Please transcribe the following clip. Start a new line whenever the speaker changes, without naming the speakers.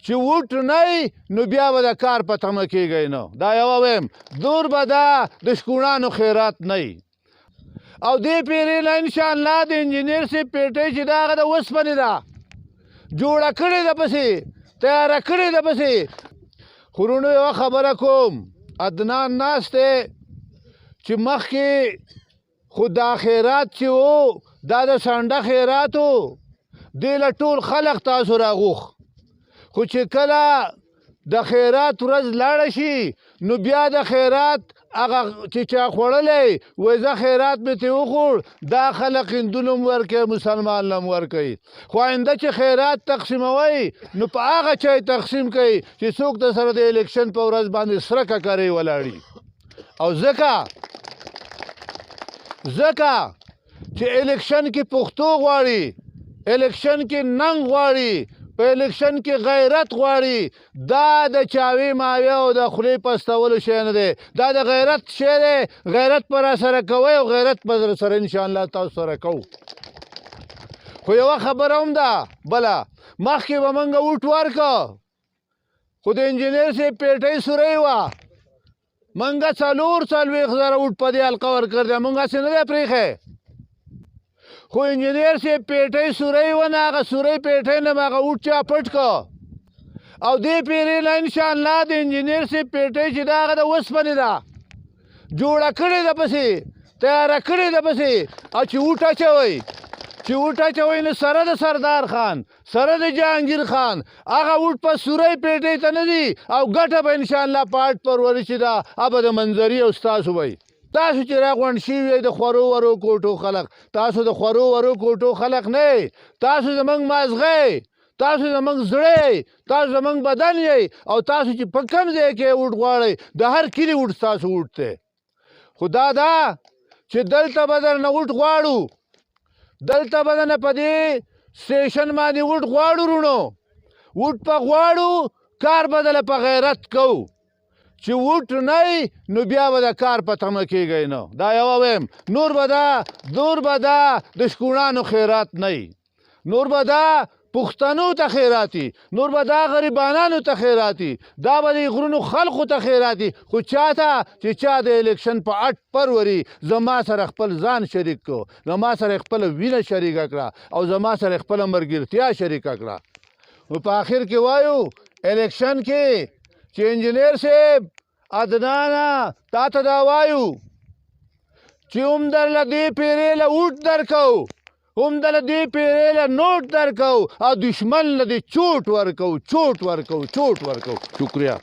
چې ووټ نه نو بیا به د کار په تمه کېږئ نه. دا یوه وایم، نور به دا د شکوڼانو خیرات نه. او دې پیرې نه انشاءالله د انجینر صاحب پیټۍ چې دا هغه د اوسپنې ده جوړه کړې ده، پسې تیاره کړې ده پسې. خو وروڼو یوه خبره کوم، عدنان ناست دی چې مخکې خو دا خیرات چې و دا د سنډه خیرات و، دې له ټول خلق تاسو راغوښت. خو چې کله د خیرات ورځ لاړه شي نو بیا د خیرات هغه چې چا خوړلی وایي زه خیرات مې ترې وخوړ، دا خلق هندو له هم ورکوي مسلمان له هم ورکوي. خو آینده چې خیرات تقسیموئ نو په هغه چا یې تقسیم کوي چې څوک د سره د الیکشن په ورځ باندې سره ککرۍ ولاړي. او ځکه چې الیکشن کې پښتو غواړي، الیکشن کې ننګ غواړي، په الیکشن کې غیرت غواړي، دا د چاوي ماوي او د خولې پستولو شی نه دی، دا د غیرت شی دی. غیرت پر سره کوئ او غیرت پر سره انشاءالله تاسو سره کوو. خو یوه خبره هم ده بله، مخکې به موږ ووټ ورکړو خو د انجینر صاحب پیټۍ سورۍ وه، موږ 44,000 ووټ په دې حلقه ورکړی دی، موږ هسې نه دی پرېښی. خو انجینر صاحب پیټۍ سورۍ وه نه، هغه سورۍ پیټۍ نه به هغه ووټ چا پټ کړ. او دې پیرې نه انشاءالله د انجینر صاحب پیټۍ چې دا هغه د اوسپنې ده جوړه کړې ده، پسې تیاره کړې ده پسې. او چې ووټ اچوئ، چې ووټ اچوئ نو سره د سردار خان، سره د جهانګیر خان، هغه ووټ په سورۍ پیټۍ ته نه ځي او ګټه به انشاءالله په 8 فروري چې ده هغه به د منظري او ستاسو وي. تاسو چې راغونډ شوي یئ د خورو ورو کوټو خلق، تاسو د خورو ورو کوټو خلق نه یئ، تاسو زموږ مازغه یئ، تاسو زموږ زړه یئ، تاسو زموږ بدن یئ. او تاسو چې په کوم ځای کې ووټ غواړئ د هر کلي ووټ ستاسو ووټ دی. خو دا ده چې دلته به درنه ووټ غواړو، دلته به درنه په دې سټیشن باندې ووټ غواړو وروڼو، ووټ په غواړو، کار به درله په غیرت کوو. چې ووټ نه نو بیا به د کار په تمه کېږئ نه. دا یوه وایم، نور به دا د شکوڼانو خیرات نه، نور به دا پښتنو ته خیراتي، نور به دا غریبانانو ته خیراتي، دا به د غرونو خلقو ته خیراتي. خو چاته چې چا د الیکشن په 8 فروري زما سره خپل ځان شریک کړو، زما سره خپله وینه شریکه کړه او زما سره خپله ملګرتیا شریکه کړه. نو په آخر کې وایو الیکشن کې چې انجینر صاحب عدنانه تا ته دا وایو چې هم درله دې پیرې له ووټ درکو، هم درله دې پیرې له نوټ درکو او دشمن له دې چوټ ورکو، چوټ ورکو، چوټ ورکو. شکریه.